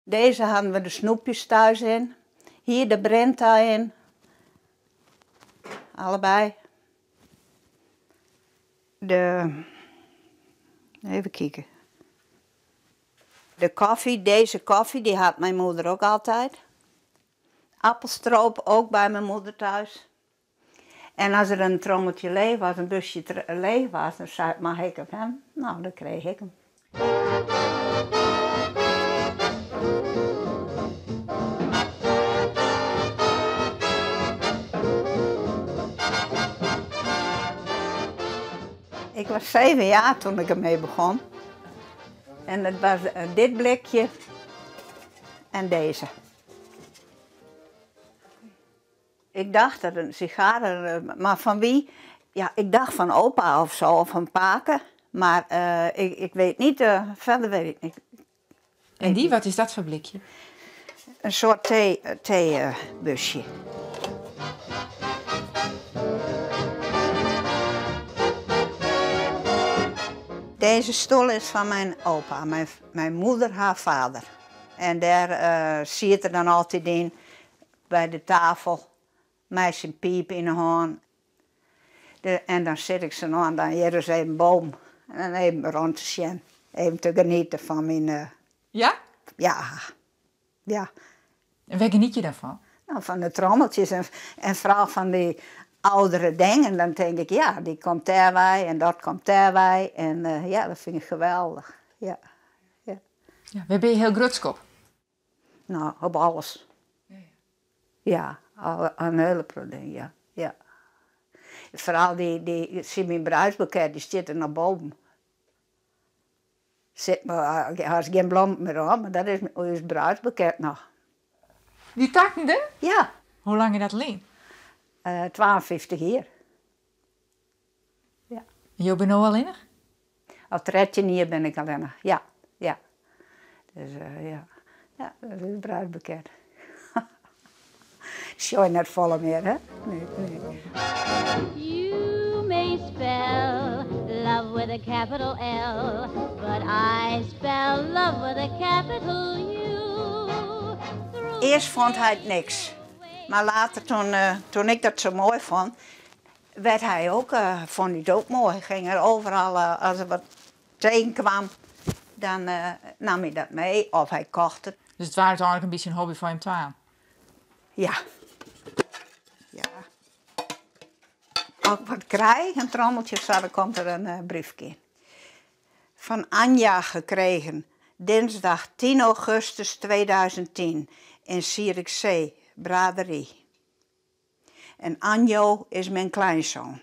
Deze hadden we de snoepjes thuis in. Hier de Brinta in. Allebei. De, even kijken. De koffie, deze koffie, die had mijn moeder ook altijd. Appelstroop ook bij mijn moeder thuis. En als er een trommeltje leeg was, een busje leeg was, dan zei ik, mag ik hem hebben? Nou, dan kreeg ik hem. Ik was 7 jaar toen ik ermee begon. En het was dit blikje en deze. Ik dacht dat een sigaren, maar van wie? Ja, ik dacht van opa of zo, of van Paken. Maar ik weet niet, verder weet ik niet. En die, wat is dat voor blikje? Een soort theebusje. Deze stoel is van mijn opa, mijn moeder, haar vader. En daar zit er dan altijd in, bij de tafel, met zijn piep in de hand. En dan zit ik zo nog en dan hier is even boom. En dan even rond te zien. Even te genieten van mijn... Ja? Ja. Ja. En waar geniet je daarvan? Nou, van de trommeltjes en vooral van die oudere dingen. Dan denk ik, ja, die komt daarbij en dat komt daarbij. En ja, dat vind ik geweldig. Ja. Ja. Ja, waar ben je heel grutsk op? Nou, op alles. Ja, een hele probleem, ja. Ja. Vooral die zie mijn bruidsboeket, die zit er naar boven. Zit maar, er is geen blom meer op, maar dat is ons bruidsboeket nog. Die takken er? Ja. Hoe lang is dat alleen? 52 jaar. Ja. En jij bent nu alleen? Al 13 jaar ben ik alleen, ja. Ja. Dus ja. Ja, dat is het bruidsboeket. Sjoi net volle meer, hè? Nee, nee. You may spell love with a capital L, but I spell love with a capital U. Eerst vond hij het niks. Maar later, toen ik dat zo mooi vond, werd hij ook, vond hij het ook mooi. Hij ging er overal, als er wat tegenkwam, dan nam hij dat mee of hij kocht het. Dus het was uiteindelijk een beetje een hobby van hem te aan? Ja. Ja. Als ik wat krijg, een trommeltje, zo, dan komt er een briefje in. Van Anja gekregen, dinsdag 10 augustus 2010 in Zierikzee, Braderie. En Anjo is mijn kleinzoon.